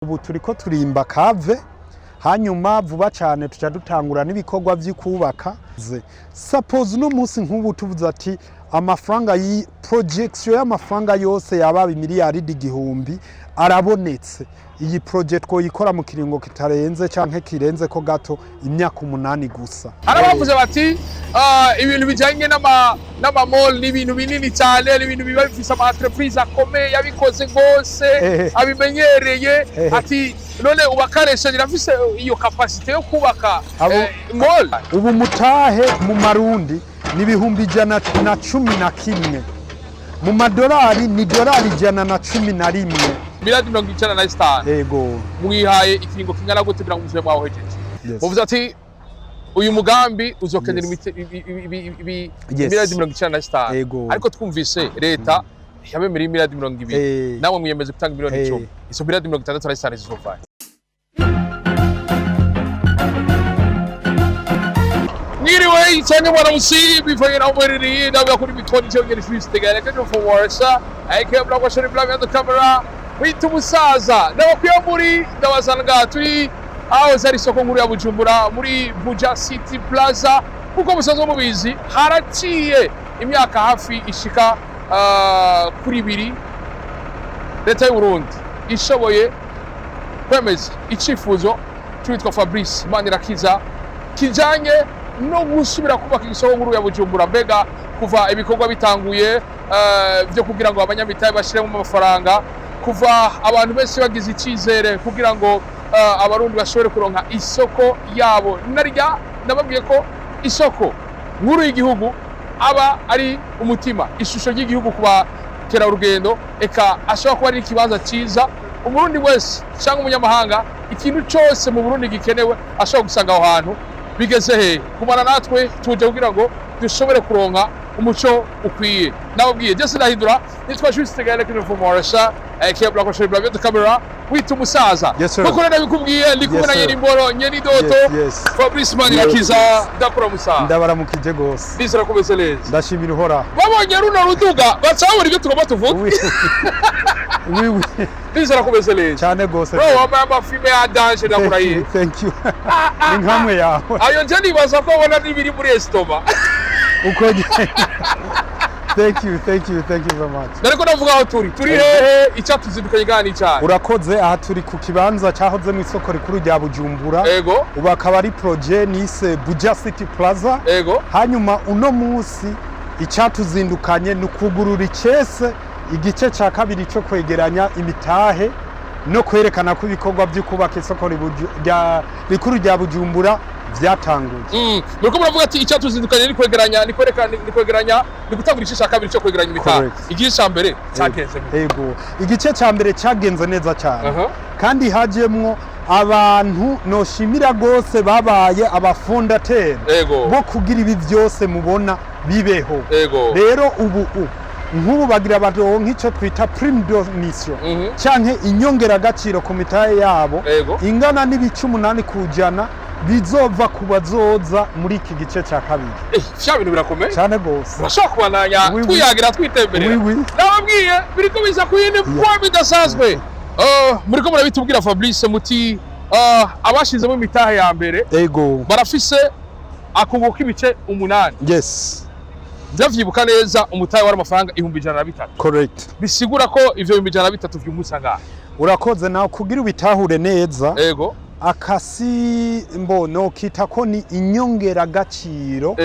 Ubu turiko turimba cave, hanyuma vuba cyane tuca dutangura n'ibikorwa vy'ukubaka. Suppose uno munsi nk'ubu tuvuze ati amafaranga yi projection y'amafaranga yose yaba imiliyaridi 1000 arabonetse, iyi projet twoyikora mu kiringo kitarenze canke kirenze ko gato imyaka 8 gusa. Hari abavuze bati: "Ah, ibintu bijyanye n'ama mall ni ibintu binini cyane, ni ibintu biba bifise ama entreprise akomeye yabikoze rwose, abimenyereye." Ati: "None ubakaresha rirafise iyo capacité yo kubaka mall?" Ubu mutahe mu marundi ni 111,000, mu madolari ni dolari 111. Miliyari 95. Ego. Mwihaye ikiringo kingana gute kugira ngo muzube mwawuhejeje? Yes. Muvuze ati uyu mugambi uzokenera miliyari 95. Ego. Ariko twumvise leta yabemereye miliyari 20, namwe mwiyemeze gutanga miliyoni 10. Izo miliyari 65 zizova? Mwiriwe cyangwa mwaramutse, bivanye naho muherereye. Ndavuga kuri mikoro cyongera ishuri kejo for aka Black Shari Black on the camera, wita umusaza ndabakwiye muri ndabasanga turi aho zari isoko nkuru ya Bujumbura, muri Buja City Plaza. Kuko musanzwe mubizi, haraciye imyaka hafi ishika kuri 2 leta y'u Burundi ishoboye kwemeza icifuzo cy'uwitwa Fabrice Manirakiza kijanye no gusubira kubaka isoko nkuru ya Bujumbura. Mbega kuva ibikorwa bitanguye byo kugira ngo abanyamitahe bashiremo amafaranga, kuva abantu benshi bagize icyizere kugira ngo abarundi bashobore kuronka isoko yabo, narya nababwiye ko isoko nkuru y'igihugu aba ari umutima, ishusho ry'igihugu ku bakerarugendo, eka ashobora kuba ari ikibanza cyiza umurundi wese cyangwa umunyamahanga, ikintu cyose mu Burundi gikenewe ashobora gusanga aho hantu. Bigeze hehe? Kumara natwe tuje kugira ngo dushobore kuronka umuco ukwiye. Nababwiye je sinahindura, nitwa Juste Gaël Kino from Warasha, aka Black Shari Black the camera, wita umusaza. Yes, sir. Kuko nabikubwiye, ndi kumwe Yes, na sir. Nyenimboro, Nyenidoto, Yes. Fabrice Manirakiza. Yes. Ndakura musaza. Ndabaramukije gose. Ndizera ko umeze neza. Ndashimira Uhoraho. Babonye runo ruduga baca babona ibyo tugomba tuvuga. Oui. Ndizera ko umeze neza. Cyane gose. Bro, wambaye amafime ya danger, ndakurahiye. Thank you, thank you. Ni nkamwe yawe. Ayo nje nibaza ko abona n'ibiri muri estomac. Uko nyene. Thank you, thank you, thank you very much. Nariko ndavuga aho turi hehe, icyatuzindukanye gani cyane? Urakoze. Aha turi ku kibanza cyahoze mu isoko rikuru rya Bujumbura. Ubu akaba ari projet nise Buja City Plaza. Hanyuma uno munsi icyatuzindukanye ni ukugurura icese igice cya kabiri cyo kwegeranya imitahe no kwerekana ko ibikorwa byo kubaka isoko rikuru rya Bujumbura byatanguye. Muriko muravuga ati icyatuzindukanye ni kwegeranya, ni kwerekana, ni kwegeranya, ni gutangura igice cya kabiri cyo kwegeranya imitahe. Correct. Igice cya mbere cyagenze gute? Ego, igice cya mbere cyagenze neza cyane, kandi hajemwo abantu noshimira rwose babaye aba fondateurs bo kugira ibi byose mubona bibeho. Rero ubu nk'ubu bagira baronke icyo twita prime de mission canke inyongeragaciro ku mitahe yabo ingana n'ibice 8% bizova ku bazoza muri iki gice cya kabiri. Eh, vya bintu birakomeye. Cyane rwose. Turashobora kubandanya Oui, oui. twiyagira, twitemberera. Oui, oui. Nababwiye biriko biza ku yindi forme idasanzwe. Muriko murabitubwira, Fabrice, muti abashizemo imitahe ya mbere barafise akunguko k'ibice 8. Ndavyibuka neza, umutahe wari amafaranga 103,000. Correct. Bisigura ko ivyo 103,000 vyungutse ngahe? Urakoze. Nawe kugira ubitahure neza, akasi mbono kita ko ni inyongeragaciro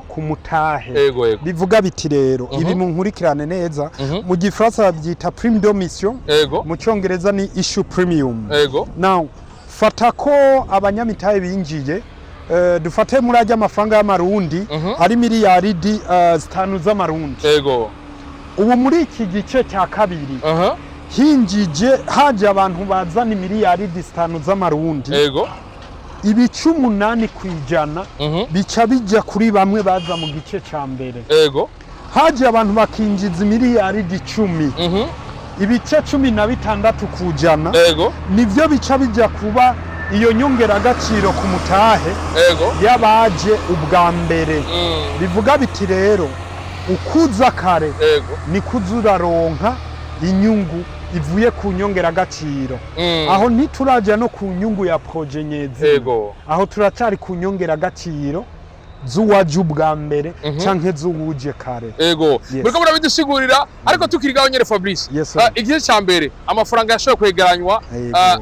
ku mutahe. ego ego Bivuga biti rero, ibi munkurikirane neza, mu gifaransa babyita prime de mission, mu cyongereza ni issue premium. Now fata ko abanyamitahe binjiye, dufate muri ajya amafaranga y'amarundi ari miliyaridi 5 z'amarundi. Ubu muri iki gice cya kabiri hinjije, haje abantu bazana miliyaridi 5 z'amarundi, ibice 8% bica bijya kuri bamwe baza mu gice cya mbere. Haje abantu bakinjiza miliyaridi 10, ibice 16% nivyo bica bijya kuba iyo nyongeragaciro ku mutahe y'abaje ubwa mbere. Bivuga biti rero ukuza kare ni kuza uraronka inyungu ivuye ku nyongeragaciro. Aho ntituraja no ku nyungu ya projet nyezi. Aho turacari ku nyongeragaciro z'uwaje ubwa mbere canke z'uwuje kare. Muriko murabidusigurira, ariko tukiri gaho nyene, Fabrice. Yes, sir. Igice ca mbere, amafaranga yashoboye kwegeranywa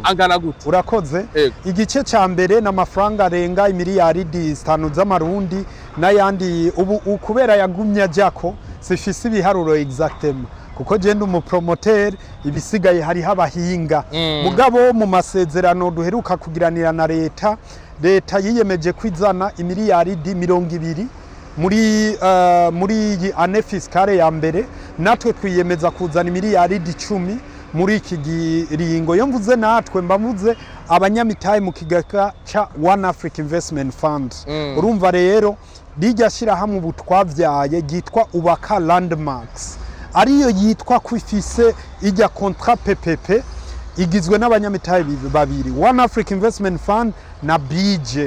angana gute? Urakoze. Igice ca mbere ni amafaranga arenga imiliyaridi 5 z'amarundi n'ayandi. Ubu kubera yagumye ajako, sifise ibiharuro exactement, kuko je ndi umupromoteur, ibisigaye hariho abahinga. Mugabo mu masezerano duheruka kugiranira na leta, leta yiyemeje kwizana imiliyaridi 20 muri iyi année fiscale ya mbere. Natwe twiyemeza kuzana imiliyaridi 10 muri iki giringo. Iyo mvuze natwe, mba mvuze abanyamitahe mu kigega ca One Africa Investment Fund. Urumva rero, rirya shyirahamwe ubu twavyaye ryitwa Ubaka Landmarks, ariyo yitwa ko ifise ijya contrat PPP, igizwe n'abanyamitahe babiri, One Africa Investment Fund na BJ.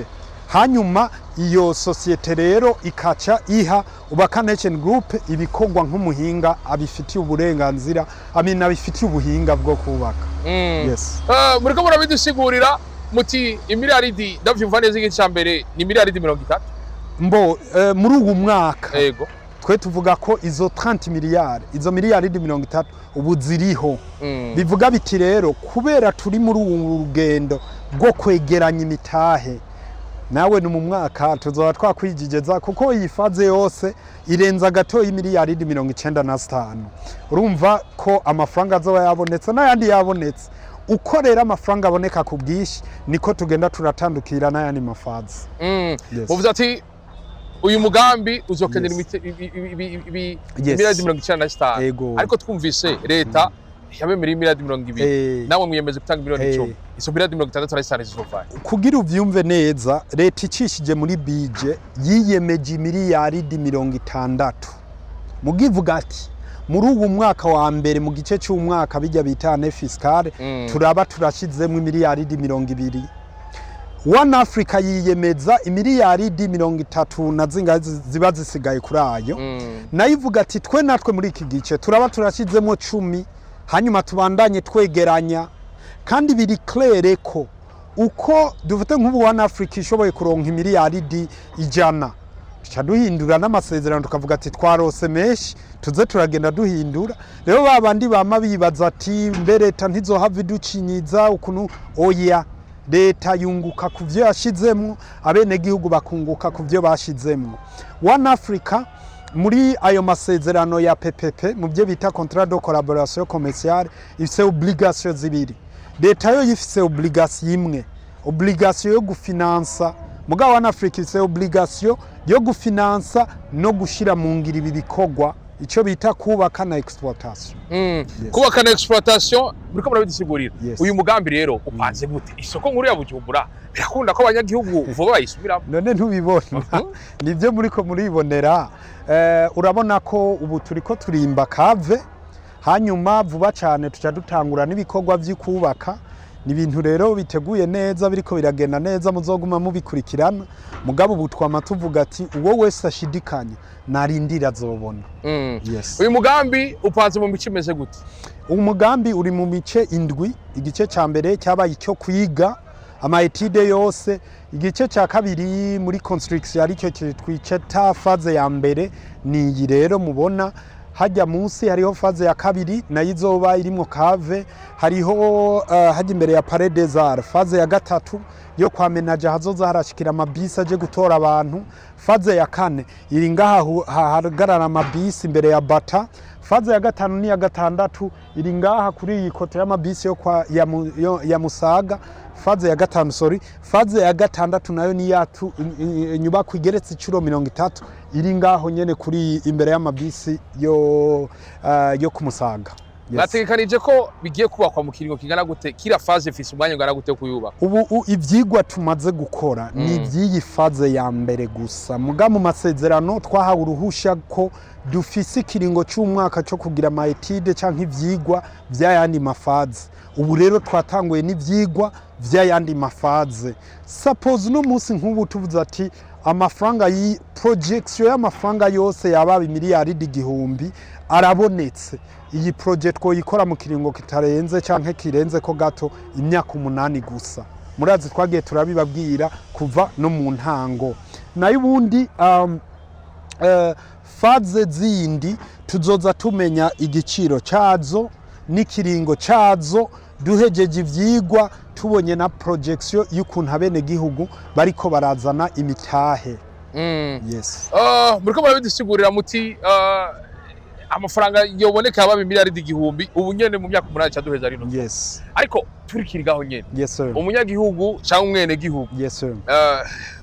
Hanyuma iyo sosiyete rero ikaca iha Ubaka Nation Group ibikorwa nk'umuhinga abifitiye uburenganzira, amina abifitiye ubuhinga bwo kubaka. Yes. Muriko murabidusigurira muti imiliyaridi, ndavyumva neza, igice ca mbere ni miliyaridi 30? Mbo muri uwu mwaka twe tuvuga ko izo 30 miliyari, izo miliyaridi 30 ubu ziriho. Bivuga biti rero, kubera turi muri ubu rugendo rwo kwegeranya imitahe, nawe ni mu mwaka tuzoba twakwijigeza, kuko iyi phase yose irenza gato y'imiliyaridi 95. Urumva ko amafaranga azoba yabonetse n'ayandi yabonetse. Uko rero amafaranga aboneka ku bwinshi, niko tugenda turatandukira n'ayandi ma phases. Yes. Muvuze ati uyu mugambi uzokenera imiliyaridi 95. Ariko twumvise leta yabemereye imiliyaridi 20, namwe mwiyemeze gutanga miliyoni 10. Izo miliyaridi 65 zizovahe? Kugira uvyumve neza, leta icishije muri bije yiyemeje imiliyaridi 60. Mugivuga ati muri uwu mwaka wa mbere, mu gice cy'umwaka bijya bita année fiscale, turaba turashizemo imiliyaridi 20. One Africa yiyemeza imiliyaridi 30 na zingahe ziba zisigaye kuri ayo. Nayo ivuga ati twe natwe muri iki gice turaba turashizemo 10, hanyuma tubandanye twegeranya. Kandi biri clair ko uko dufite nk'ubu One Africa ishoboye kuronka imiliyaridi 100, tuca duhindura n'amasezerano, tukavuga ati twarose menshi, tuze turagenda duhindura. Rero ba bandi bama bibaza ati mbe leta ntizohava iducinyiza ukuntu? Oya, leta yunguka ku byo yashizemwo, abenegihugu bakunguka ku byo bashizemwo. One Africa muri ayo masezerano ya PPP, mu byo bita contrat de collaboration commerciale, ifise obligation zibiri. Leta yo yifise obligation imwe, obligation yo gufinansa. Mugabo One Africa ifise obligation yo gufinansa no gushira mu ngiro ibi bikorwa, icyo bita kubaka na exploitation. Kubaka na exploitation, muriko murabidusigurira. Yes. Uyu mugambi rero upanze gute? Isoko nkuru ya Bujumbura birakunda ko abanyagihugu vuba bayisubiramo? None ntubibona? Nibyo muriko muribonera. Urabona ko ubu turiko turimba cave, hanyuma vuba cyane tuca dutangura n'ibikorwa vy'ukubaka. Ni ibintu rero biteguye neza, biriko biragenda neza, muzoguma mubikurikirana. Mugabo ubu twama tuvuga ati uwo wese ashidikanya narindira, azobona. Yes. Uyu mugambi upanze mu mico imeze gute? Umugambi uri mu mice indwi. Igice cya mbere cyabaye icyo kwiga ama études yose. Igice cya kabiri muri construction, aricyo twita phase ya mbere, ni iyi rero mubona hajya munsi. Hariho phase ya kabiri, nayo izoba irimwo cave. Hariho hajya imbere ya Palais des Arts, phase ya gatatu yo kwamenaja hazoza harashikira amabisi aje gutora abantu. Phase ya kane iri ngaha hahagarara amabisi imbere ya Bata. Phase ya gatanu n'iya gatandatu iri ngaha kuri iyi côté y'amabisi yo kwa ya Musaga. Phase ya gatanu, sorry, phase ya gatandatu nayo ni yatu inyubako igeretse incuro 30, iri ngaho nyene kuri imbere y'amabisi yo ku Musaga. Yes. Bategekanije ko bigiye kubakwa mu kiringo kingana gute? Kira phase ifise umwanya ungana gute wo kuyubaka? Ubu ivyigwa tumaze gukora ni ivy'iyi phase ya mbere gusa. Muga mu masezerano twahawe uruhusha ko dufise ikiringo c'umwaka co kugira ama études canke ivyigwa vy'ayandi ma phases. Ubu rero twatanguye n'ivyigwa vy'ayandi ma phases. Suppose uno munsi nk'ubu tuvuze ati Amafaranga yi projection y'amafaranga yose yaba 1000 miliyaridi arabonetse, iyi projet twoyikora mu kiringo kitarenze canke kirenze ko gato imyaka 8 gusa. Murazi twagiye turabibabwira kuva no mu ntango. Nayo ubundi phase zindi tuzoza tumenya igiciro cazo n'ikiringo cazo duhejeje ivyigwa, tubonye na projection y'ukuntu abenegihugu bariko barazana imitahe. Yes. Muriko murabidusigurira muti amafaranga yoboneka yaba 1000 miliyaridi ubu nyene mu myaka 8 caduheza rino. Ariko turikiri ngaho nyene, Yes sir. umunyagihugu cyangwa umwenegihugu, Yes sir.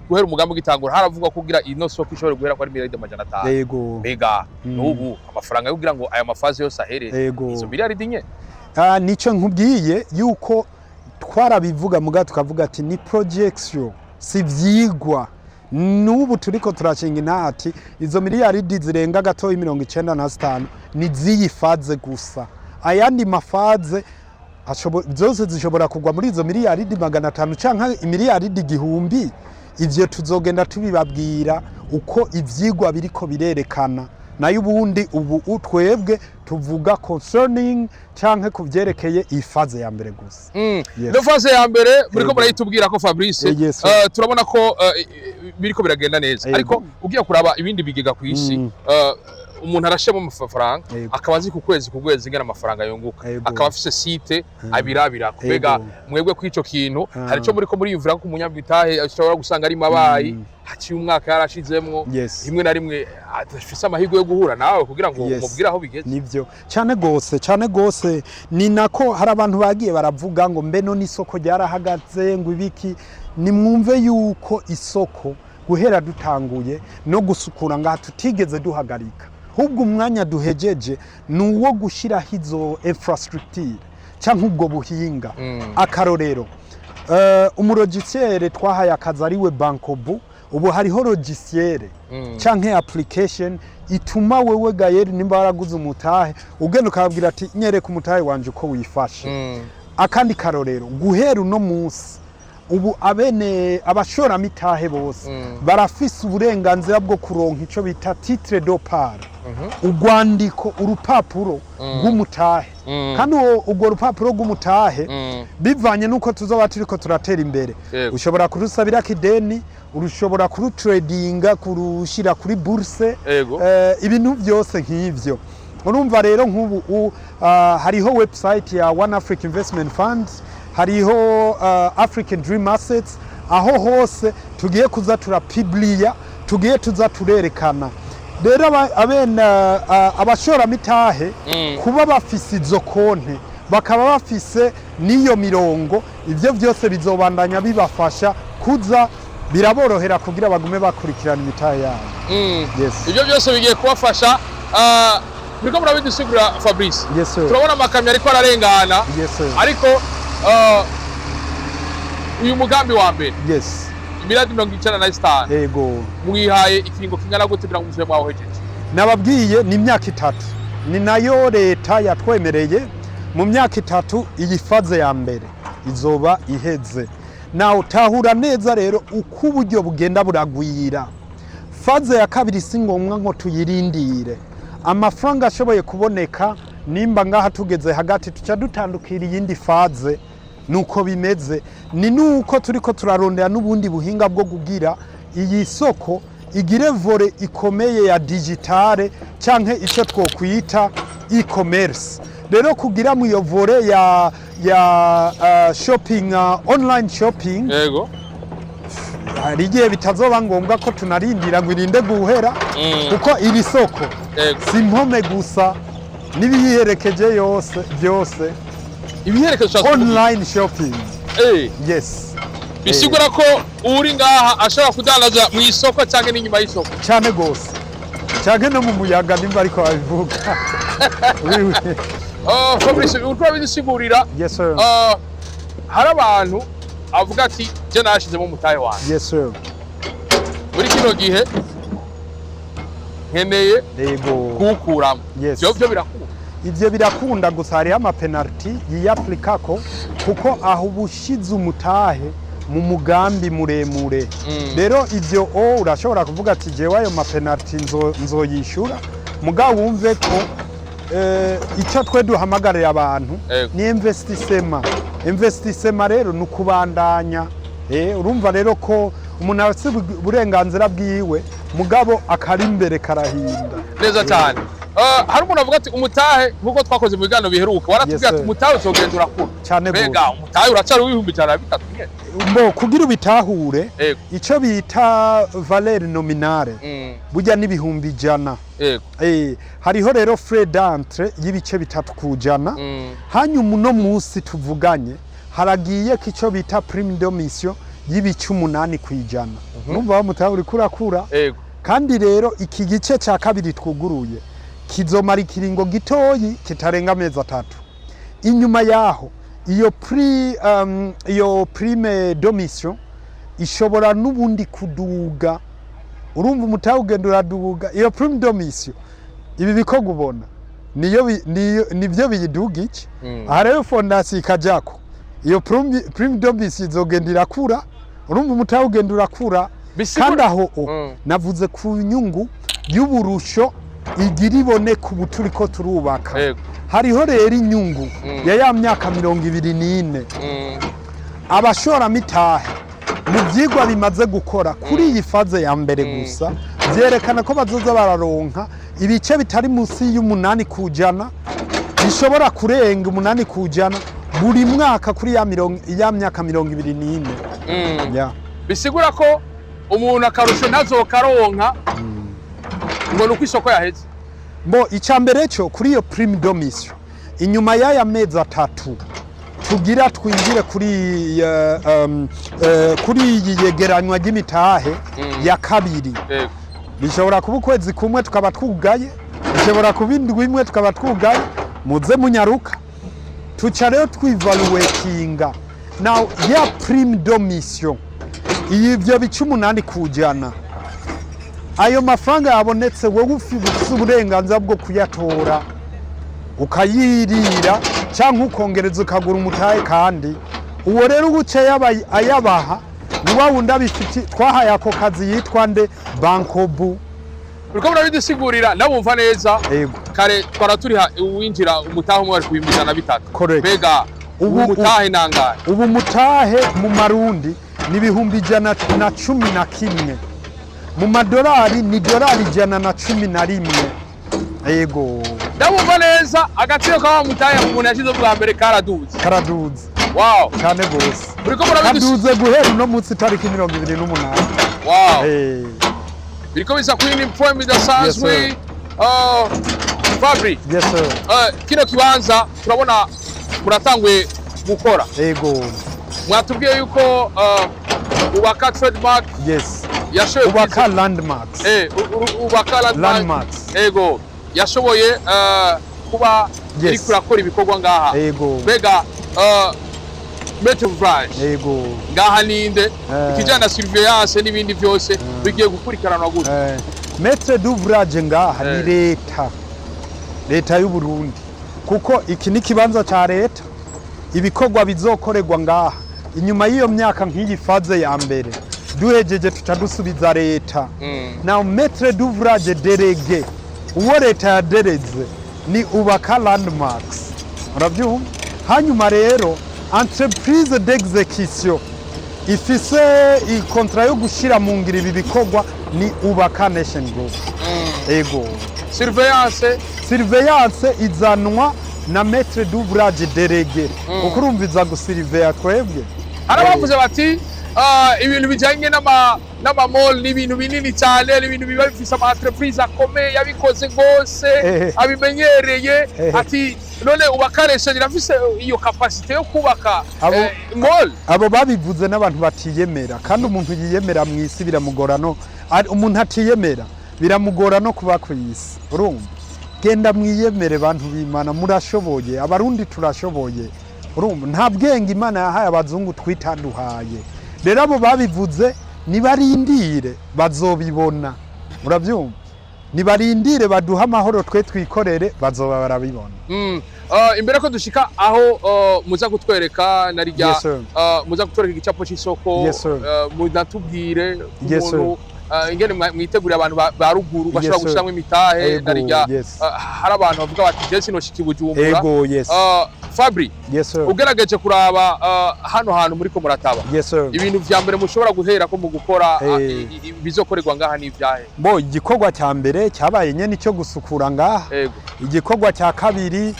Guhera umugambi ugitangura haravugwa kugira ino soko ishobore guhera ko ari 500 miliyari. Mbega n'ubu amafaranga yo kugira ngo aya ma phases yose ahere, izo miliyaridi nyene? Ah, nico nkubwiye yuko twarabivuga muga tukavuga ati ni projection, si vyigwa. N'ubu turiko turashinga inati izo miliyaridi zirenga gatoyi 95 ni z'iyi phase gusa. Ayandi ma phases zose zishobora kugwa muri izo 500 miliyari canke 1000 miliyaridi. Ivyo tuzogenda tubibabwira uko ivyigwa biriko birerekana. Nayo ubundi ubu twebwe tuvuga concerning canke ku vyerekeye iyi phase ya mbere gusa. Yes. Ino phase ya mbere muriko murayitubwira ko, Fabrice, Yes, sir. Turabona ko biriko biragenda neza, ariko ugiye kuraba ibindi bigega ku isi, umuntu arashiramo amafaranga, akaba azi ku kwezi ku kwezi ingana amafaranga yunguka, akaba afise site abirabira. Mbega mwebwe kw'ico kintu hari ico muriko muriyumvira ko umunyabitahe ashobora gusanga ari mabayi haciye umwaka yarashizemwo, rimwe na rimwe adafise amahirwe yo guhura nawe kugira ngo umubwire aho bigeze? Nivyo, cyane gose, cyane gose. Ni nako hari abantu bagiye baravuga ngo mbe none isoko ryarahagaze, ngo ibiki. Nimwumve yuko isoko guhera dutanguye no gusukura ngaha tutigeze duhagarika, ahubwo umwanya duhejeje ni uwo gushyiraho izo infrastructure cyangwa ubwo buhinga. Akarorero, umu logiciel twahaye akazi ariwe Bancobu, ubu hariho logiciel canke application ituma wewe Gayeri nimba waraguze umutahe ugenda ukababwira ati nyereka umutahe wanje uko wifashe. Akandi karorero, guhera uno munsi ubu abene abashoramitahe bose barafise uburenganzira bwo kuronka ico bita titre de part, urwandiko, urupapuro rw'umutahe. Kandi urwo rupapuro rw'umutahe, bivanye n'uko tuzoba turiko turatera imbere, ushobora kurusabirako ideni, ushobora kurutradinga, kurushira kuri bourse, ibintu byose nk'ivyo. Urumva rero nk'ubu hariho website ya One Africa Investment Fund, hariho African Dream Assets, aho hose tugiye kuza turapibliya, tugiye tuza turerekana. Rero abene abashoramitahe kuba bafise izo konte, bakaba bafise n'iyo mirongo, ivyo byose bizobandanya bibafasha kuza biraborohera kugira bagume bakurikirana imitahe yabo. Yes. Ibyo byose bigiye kubafasha. Muriko murabidusigurira, Fabrice. Yes sir. Turabona amakamyo ariko ararengana, Yes sir. ariko uyu mugambi wa mbere, 95 miliyari, mwihaye ikiringo kingana gute kugira ngo muzobe mwawuhejeje? Nababwiye ni imyaka 3, ni nayo leta yatwemereye. Mu myaka 3 iyi phase ya mbere izoba iheze. Nawe utahura neza rero uko uburyo bugenda buragwira, phase ya kabiri si ngombwa ngo tuyirindire. Amafaranga ashoboye kuboneka, nimba ngaha tugeze hagati, tuca dutandukira iyindi phase. Nuko bimeze, ni nuko turiko turarondera n'ubundi buhinga bwo kugira iyi soko igire volet ikomeye ya digitale canke icyo twokwita e-commerce. Rero kugira mu iyo volet ya shopping, online shopping, hari igihe bitazoba ngombwa ko tunarindira ngo irinde guhera, kuko iri soko si impome gusa, n'ibiyiherekeje yose byose. Ibiherekezo ushatse kuvuga? Online shopping. Yes. Bisigura ko uri ngaha ashobora kudandaza mu isoko cyangwa n'inyuma y'isoko? Cyane gose, cyane no mu muyaga nimba ariko babivuga. Oui, oui. Fabrice, uriko urabidusigurira. Yes sir. Hari abantu avuga ati je nashizemo umutahe wanjye, Yes sir. muri kino gihe nkeneye kuwukuramo. Ivyo byo birakunda? Ivyo birakunda, gusa hariho ama penalty yiyaplikako, kuko aho ubushize umutahe mu mugambi muremure. Rero ibyo o urashobora kuvuga ati jewe ayo ma penalty nzoyishyura, mugabo wumve ko icyo twe duhamagarira abantu ni investissement. Investissement rero ni ukubandanya. Urumva rero ko umuntu afite uburenganzira bwiwe, mugabo akari imbere karahinda. Neza cyane. Hari umuntu avuga ati umutahe, nk'uko twakoze mu biganiro biheruka, waratubwiye Yes, ati sir. umutahe uzogenda urakura. Cyane Mbega gose. umutahe uracyari w'103,000 nyene? Mbo kugira ubitahure, icyo bita valeur nominale burya n'100,000. Hariho rero frais d'entrée y'3%. Hanyuma uno munsi tuvuganye haragiye ko icyo bita prime de mission y'8%. Numva wa mutahe uriko urakura. Kandi rero iki gice cya kabiri twuguruye kizomara ikiringo gitoyi kitarenga amezi 3. Inyuma yaho iyo prime de mission ishobora n'ubundi kuduga. Urumva umutahe ugenda uraduga. Iyo prime de mission, ibi bikorwa ubona niyo nibyo biyiduga iki. Aha rero fondation ikajako, iyo prime de mission izogenda irakura. Urumva umutahe ugenda urakura. Kandi aho o navuze ku nyungu y'uburusho igira iboneka ubu turiko turubaka. Hariho rero inyungu ya myaka 24. Abashoramitahe mu byigwa bimaze gukora kuri iyi phase ya mbere gusa byerekana ko bazoza bararonka ibice bitari munsi y'8%, bishobora kurenga 8% buri mwaka kuri ya myaka 24. Yeah. Bisigura ko umuntu akarusho ntazokaronka ngo ni uko isoko yaheze. Mbo icya mbere cyo kuri iyo prime de mission, inyuma y'aya mezi 3 tugira twinjire kuri iyi yegeranywa ry'imitahe ya kabiri, bishobora kuba ukwezi kumwe tukaba twugaye, bishobora kuba indwi imwe tukaba twugaye. Muze munyaruka. Tuca rero twivaluwetinga now ya prime de mission, ivyo bice 8%. Ayo mafaranga yabonetse, wowe ufise uburenganzira bwo kuyatora ukayirira cyangwa ukongereza ukagura umutahe. Kandi uwo rero ubuce ayabaha ni wa wundi abifiti twahaye ako kazi, yitwa nde? Bancobu. Uriko murabidusigurira, ndabumva neza. Yego. Kare twara turiha uwinjira umutahe umwe wari ku 103,000. Correct. Mbega ubu umutahe nangahe? Ubu mutahe mu marundi ni 111,000, mu madolari ni dolari 111. Yego. Ndabumva neza, agaciro ka wa mutahe umuntu yashize bwa mbere karaduze. Karaduze. Cyane gose. Uriko murabidusigurira. Kaduze guhera uno munsi tariki 28. Biriko biza kuri ni point idasanzwe. Yes, sir. Fabri, Yes sir. Kino kibanza turabona muratanguye gukora. Yego. Mwatubwiye yuko Ubaka Trademark yashoboye Ubaka Landmarks. Ubaka Landmark. Landmarks. Ego, yashoboye kuba iriko irakora ibikorwa ngaha. Mbega maître d'ouvrage ngaha ninde? Ikijyana na surveillance n'ibindi byose bigiye gukurikiranwa gute? Maître d'ouvrage ngaha ni leta y'u Burundi, kuko iki ni kibanza ca leta. Ibikorwa bizokorerwa ngaha inyuma y'iyo myaka, nk'iyi phase ya mbere duhejeje, tuca dusubiza leta. Na maître d'ouvrage délégué, uwo leta yadereze, ni Ubaka Landmarks, urabyumva? Hanyuma rero entreprise d'exécution ifise i contrat yo gushyira mu ngiro ibi bikorwa ni Ubaka Nation Group. Ego. Surveillance? Surveillance izanwa na maître d'ouvrage délégué, kuko urumva iza gusiriveya twebwe. Hari abavuze bati ibintu bijyanye n'ama mall ni ibintu binini cyane, ni ibintu biba bifise ama entreprise akomeye yabikoze rwose, abimenyereye. Ati none ubakaresha irafise iyo capacité yo kubaka mall? Abo babivuze n'abantu batiyemera. Kandi umuntu yiyemera mu isi biramugora, no umuntu atiyemera biramugora no kuba ku isi. Urumva, genda mwiyemere bantu b'Imana, murashoboye. Abarundi turashoboye. Urumva, nta bwenge Imana yahaye abazungu twitaduhaye. Rero abo babivuze nibarindire bazobibona, urabyumva? Nibarindire baduha amahoro, twe twikorere, bazoba barabibona. Imbere ko dushika aho muza kutwereka na rijya Yes, sir. Muza kutwereka igicapo c'isoko, Yes, sir. Munatubwire Yes, sir. umuntu ingene mwitegurira abantu ba ruguru bashobora Yes, sir. gushiramwo imitahe, na rijya hari abantu bavuga bati: "Je sinoshika i Bujumbura." Ego, yes. Fabri, Yes, sir. ugerageje kuraba hano hantu muriko murataba, Yes, sir. ibintu vya mbere mushobora guherako mu gukora bizokorerwa ngaha n'ivyahe? Bo, igikorwa cya mbere cyabaye nyene icyo gusukura ngaha. Igikorwa cya kabiri,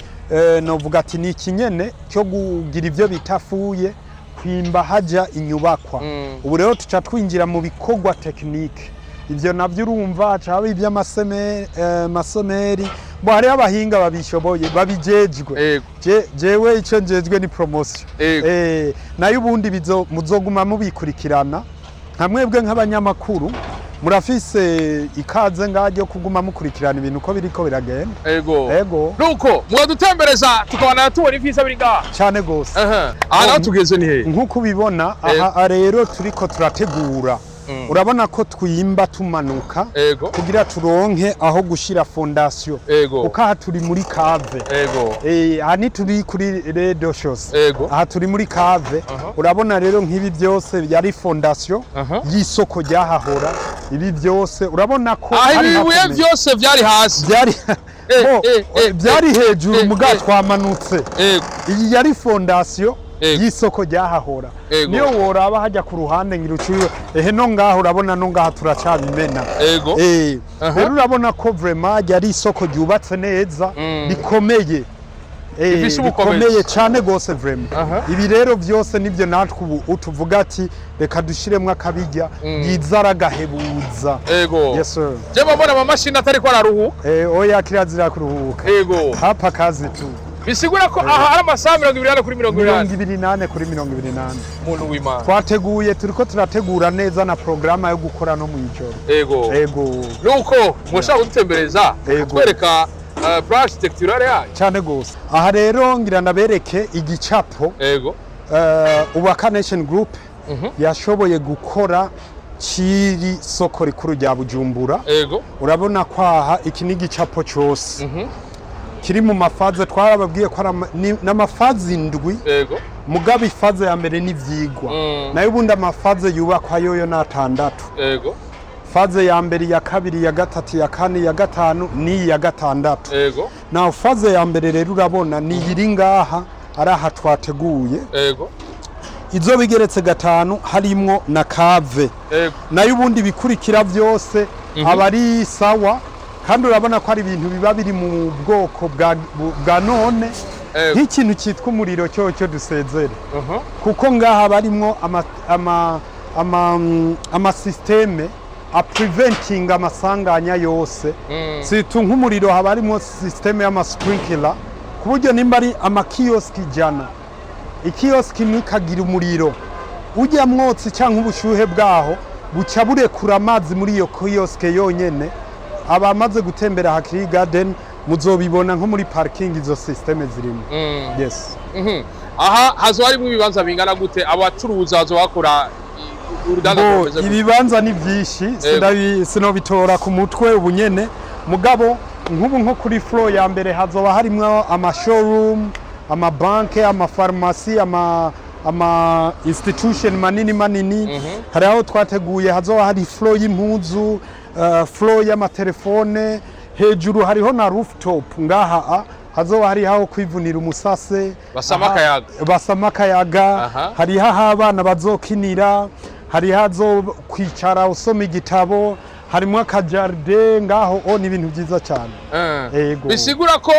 novuga ati ni ikinyene cyo kugira ibyo bita fouille, kwimba haja inyubakwa. Ubu rero tuca twinjira mu bikorwa technique. Ivyo navyo urumva haca haba ivy'amasomeri. Bo, hariho abahinga babishoboye, babijejwe. Jewe ico njejwe ni promotion. Nayo ubundi muzoguma mubikurikirana. Nka mwebwe nk'abanyamakuru murafise ikaze ngaho ryo kuguma mukurikirana ibintu uko biriko biragenda. Ego. Nuko mwadutembereza tukabana tubona ivyiza biri ngaha. Cane gose. Aha naho tugeze ni hehe? Nk'uko ubibona aha rero turiko turategura, urabona ko twimba tumanuka kugira turonke aho gushira fondation, kuko aha turi muri cave. Aha ntituri kuri rez-de-chaussée. Aha turi muri cave. Urabona rero nk'ibi byose yari fondation y'isoko ryahahora. Ibi byose urabona ko Aha hari ibi bibuye hakomeye. vyose vyari hasi? Byari bo, byari hejuru, muga twamanutse. Iyi yari fondation y'isoko ryahahora. Niyo woraba hajya ku ruhande, ngira uciwe ehe, no ngaho urabona, no ngaha turacabimena. Rero urabona ko vraiment ryari isoko ryubatse neza, rikomeye. Rifise ubukomezi. Rikomeye cyane gose vraiment. Ibi rero byose nibyo natwe ubu tuvuga ati reka dushiremwo akabirya yiza aragahebuza. Yes, sir. Je mbona amamashini atariko araruhuka. Oya, kirazira kuruhuka. Hapa kazi tu. Bisigura ko aha ari amasaha 24/24? 24/24. Muntu w'Imana. Twateguye, turiko turategura neza na porogaramu yo gukora no mw'ijoro. Ego. Nuko mushaka kudutembereza, twereka plan architecturale yayo. Cyane gose. Aha rero ngira ndabereke igicapo Ubaka Nation Group yashoboye gukora ciri soko rikuru rya Bujumbura. Urabona ko aha iki ni igicapo cyose kiri mu ma phases. Twarababwiye ko ari n'ama phases 7. Mugabo i phase ya mbere n'ivyigwa, nayo ubundi ama phases yubakwa yoyo ni 6. Phase ya mbere, iya kabiri, iya gatatu, iya kane, iya gatanu n'iyi ya gatandatu. Naho phase ya mbere rero urabona ni iri ngaha, ari aha twateguye, izo bigeretse gatanu, harimwo na cave. Nayo ubundi bikurikira byose aba ari sawa, kandi urabona ko ari ibintu biba biri mu bwoko bwa none. Nk'ikintu cyitwa umuriro cyo dusezere, kuko ngaha barimwo ama système a preventing amasanganya yose, surtout nk'umuriro. Haba harimo système y'ama sprinkler, ku buryo nimba ari ama kiosque 100, i kiosque imwe ikagira umuriro, ujya mwotsi cyangwa ubushyuhe bwaho buca burekura amazi muri iyo kiosque yonyene. Abamaze gutembera Hakiri Garden muzobibona nko muri parking, izo système zirimo. Yes. Aha hazoba harimo ibibanza bingana gute? Abacuruza bazoba bakora uruganda Bo, rumeze gute? Ibibanza ni byinshi, sinobitora ku mutwe ubu nyene, mugabo nk'ubu nko kuri floor ya mbere hazoba harimwo ama showroom, amabanke, amafarumasi, ama institution manini manini. Hari aho twateguye hazoba hari floor y'impuzu, floor y'amatelefone. Hejuru hariho na rooftop ngaha, hazoba hariho aho kwivunira umusase. Basama akayaga. Basama akayaga. Hariho aho abana bazokinira, hariho azo kwicara usoma igitabo, harimo aka jardin ngaho. O, ni ibintu byiza cyane. Ego. Bisigura ko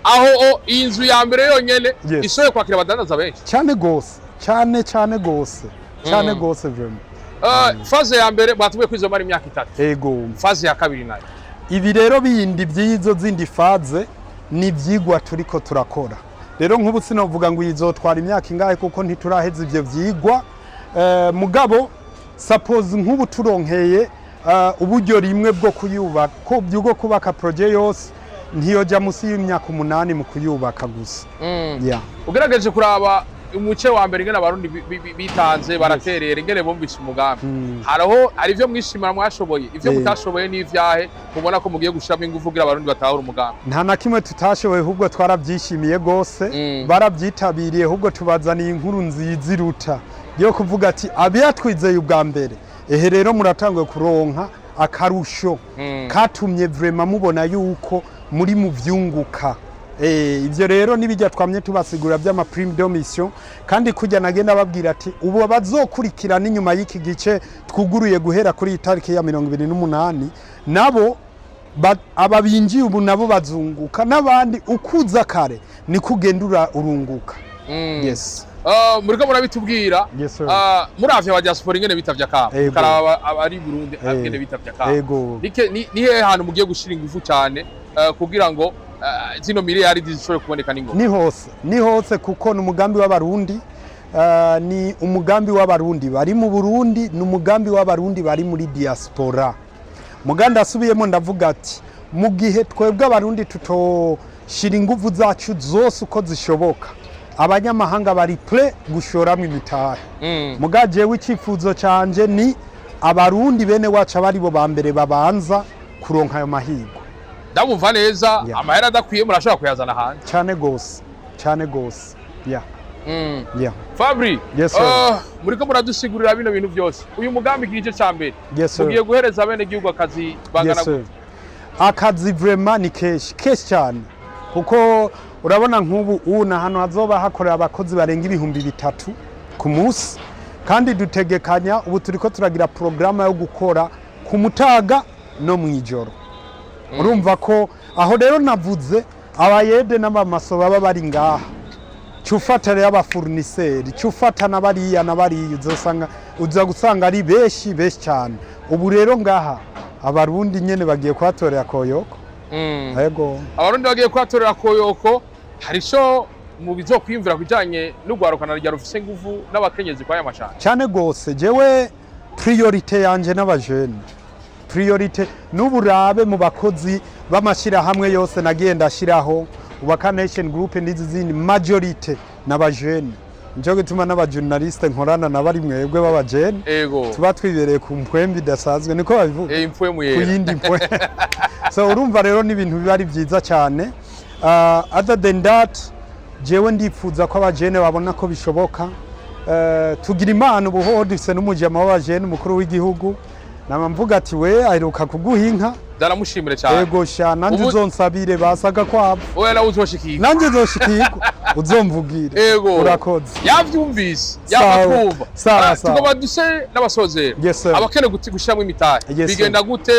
aho iyi nzu ya mbere yonyene ishoboye kwakira abadandaza benshi. Cyane gose, cyane cyane gose, cyane gose vraiment. Phase ya mbere mwatubwiye ko izomara imyaka 3. Ego. Phase ya kabiri nayo? Ibi rero bindi by'izo zindi phases ni ibyigwa turiko turakora. Rero nk'ubu sinovuga ngo izotwara imyaka ingahe, kuko ntituraheza ivyo vyigwa. Mugabo suppose nk'ubu turonkeye uburyo rimwe bwo kuyubaka, ko bwo kubaka projet yose, ntiyoja musi y'imyaka 8 mu kuyubaka gusa. Yeah. Ugerageje kuraba Umuce wa mbere, ingene Abarundi bitanze baraterera, ingene bumvise umugambi, hariho hari ivyo mwishimira mwashoboye, ivyo mutashoboye n'ivyahe mubona ko mugiye gushiramo ingufu kugira Abarundi batahure umugambi? Nta na kimwe tutashoboye, ahubwo twarabyishimiye rwose. Barabyitabiriye, ahubwo tubazaniye inkuru nziza iruta yo kuvuga ati abiyatwizeye ubwa mbere, ehe rero muratanguye kuronka akarusho katumye vraiment mubona yuko muri mu vyunguka. Ivyo rero nibijya twamye tubasigura by'ama prime de mission, kandi kujya nagenda babwira ati ubu bazokurikirana inyuma y'iki gice twuguruye guhera kuri iyi tariki ya 28, nabo aba binjiye ubu nabo bazunguka, n'abandi ukuza kare niko ugenda urunguka. Yes. Muriko murabitubwira. Yes, sir. Muravye aba diaspora ingene bitavye akamo, mukaraba abari i Burundi ingene bitavye akamo, ni hehe hantu mugiye gushira ingufu cyane kugira ngo zino miliyaridi zishobore kuboneka n'ingoga? Ni hose, ni hose, kuko ni umugambi w'Abarundi, ni umugambi w'Abarundi bari mu Burundi, ni umugambi w'Abarundi bari muri diaspora. Muganda asubiyemo ndavuga ati mu gihe twebwe Abarundi tutoshira ingufu zacu zose uko zishoboka, abanyamahanga bari prêts gushoramwo imitahe. Muga jewe icyifuzo canje ni Abarundi bene wacu aba aribo ba mbere babanza kuronka ayo mahirwe. Ndabumva neza? Yeah. Amahera adakwiye murashobora kuyazana hanze? Cyane gose, cyane gose, yeah. Yeah. Fabri, Yes, sir. Muriko muradusigurira bino bintu byose, uyu mugambi igice ca mbere Yes, sir. mugiye guhereza bene gihugu akazi bangana Yes, sir. Akazi vraiment ni kenshi kenshi cyane, kuko urabona nk'ubu ubu na hano hazoba hakorera abakozi barenga 3000 ku munsi, kandi dutegekanya ubu turiko turagira porogaramu yo gukora ku mutaga no mu ijoro. Urumva ko aho rero navuze abayede n'abamaso baba bari ngaha, cufata rero aba fournisseurs, cufata na bariya na bariya, uzosanga uza gusanga ari benshi benshi cyane. Ubu rero ngaha Abarundi nyene bagiye kuhatorera koyoko. Yego. Abarundi bagiye kuhatorera koyoko. Hari ico mu bizokwiyumvira kubijanye n'urwarukana rya rufise ingufu n'abakenyezi kwa y'amashanga? Cyane gose, jewe priorité yanje n'abajene, priorité n'uburabe mu bakozi b'amashirahamwe yose nagiye ndashiraho, Ubaka Nation Group n'izi zindi, majorité n'abajene. Nico gituma n'aba journaliste nkorana na bari mwebwe b'abajene, tuba twibereye ku mpwembe idasanzwe, niko babivuga. Impfwe Ku muyera. yindi mpwe. So urumva rero ni ibintu biba ari byiza cyane. Other than that, jewe ndipfuza ko abajene babona ko bishoboka. Tugira Imana ubuhoho dufise n'umujama w'abajene, umukuru w'igihugu nama mvuga ati we aheruka kuguha inka. Ndaramushimire cyane. Ego sha, nanje uzonsabire basaga kwabo. Oya, nawe uzoshikirwa. Nanje uzoshikirwa, uzomvugire. Urakoze. Yavyumvise. Sawa. Yabakumva. Sawa, sawa. Tugomba duse n'abasozera. Yes, sir. Abakeneye gushiramwo imitahe, Yes, sir. bigenda gute?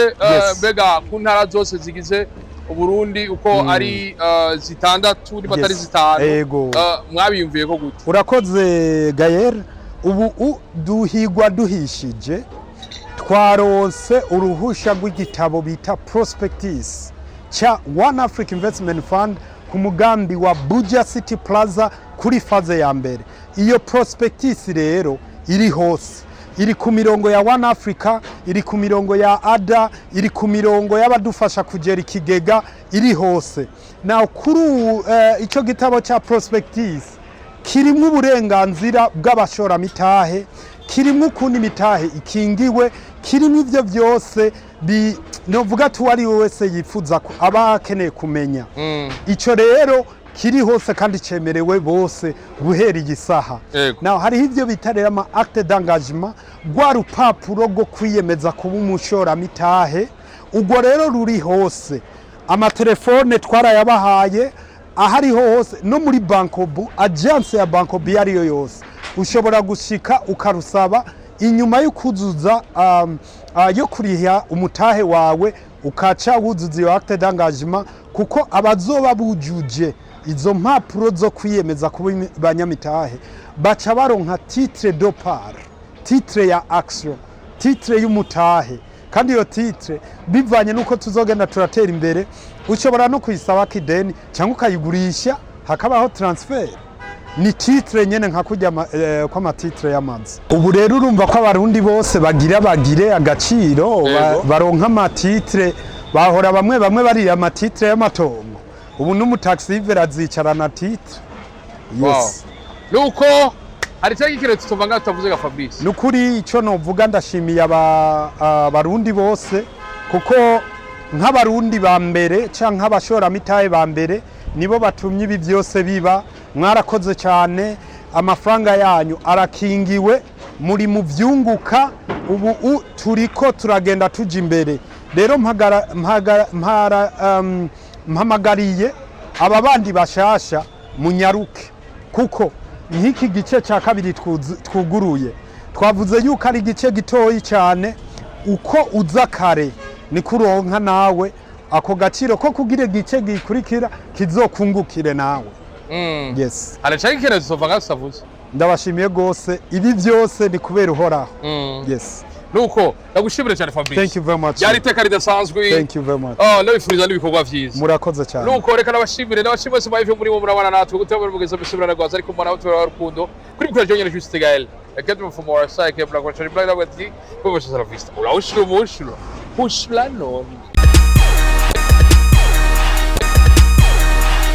Mbega ku ntara zose zigize Uburundi uko ari zitandatu niba atari zitanu, mwabiyumviye ko gute? Urakoze Gayer. Ubu duhigwa duhishije, twaronse uruhusha rw'igitabo bita prospectus cha One Africa Investment Fund ku mugambi wa Buja City Plaza kuri phase ya mbere. Iyo prospectus rero iri hose, iri ku mirongo ya One Africa, iri ku mirongo ya ADA, iri ku mirongo y'abadufasha kugera ikigega, iri hose. Na kuri ubu icyo gitabo cya prospectus kirimo uburenganzira bw'abashoramitahe, kirimo ukuntu imitahe ikingiwe, kirimo ibyo byose novuga ati uwo ari we wese yifuza ko aba akeneye kumenya. Icyo rero kiri hose kandi cemerewe bose guhera igisaha. Naho hariho ibyo bita rero ama acte d'engagement, rwa rupapuro rwo kwiyemeza kuba umushoramitahe, ubwo rero ruri hose. Amatelefone twarayabahaye ahariho hose, no muri Bancobu, agence ya Bancobu iyo ariyo yose ushobora gushika ukarusaba inyuma yo kuzuza yo kuriha umutahe wawe, ukaca wuzuza iyo acte d'engagement, kuko abazoba bujuje izo mpapuro zo kwiyemeza kuba banyamitahe baca baronka titre de part, titre ya action, titre y'umutahe. Kandi iyo titre, bivanye n'uko tuzogenda turatera imbere, ushobora no kuyisaba kideni cyangwa ukayigurisha hakabaho transfert. Ni titre nyene nka kurya kw'ama titre y'amazu. Ubu rero urumva ko Abarundi bose bagira bagire agaciro, baronka ama titre. Bahora bamwe bamwe barira ama titre y'amatongo, ubu n'umutaxivera azicarana titre. Yes. Nuko hari cyangwa ikintu tutova ngaho tutavuze ga Fabrice? Nukuri icyo novuga, ndashimiye Abarundi bose, kuko nk'Abarundi ba mbere cyangwa nk'abashoramitahe ba mbere nibo batumye ibi byose biba. Mwarakoze cyane, amafaranga yanyu arakingiwe, muri mu byunguka. Ubu turiko turagenda tuja imbere. Rero mpagara, mpagara, mpara, mpamagariye aba bandi bashasha, munyaruke, kuko nk'iki gice cya kabiri twuguruye, twavuze yuko ari igice gitoyi cyane. Uko uza kare niko uronka nawe ako gaciro ko kugira igice gikurikira kizokungukire nawe. Yes. Hari cyangwa ikintu tutova ngaho tutavuze? Ndabashimiye rwose, ibi byose ni kubera Uhoraho. Yes. Nuko ndagushimire cyane, Fabrice. Thank you very much. Byari iteka ridasanzwe. Thank you very much. Oh, ndabifuriza n'ibikorwa vyiza. Murakoze cyane. Nuko reka nabashimire bose muri bo murabana natwe gutebura mugeza bisubirana rwaza, ariko mbona tubara urukundo kuri mukora jonyine. Juste Gaël Academy for more side Black Watch Black Black Ati, vamos a la vista. Ula ushlo mushlo. Ushla noni.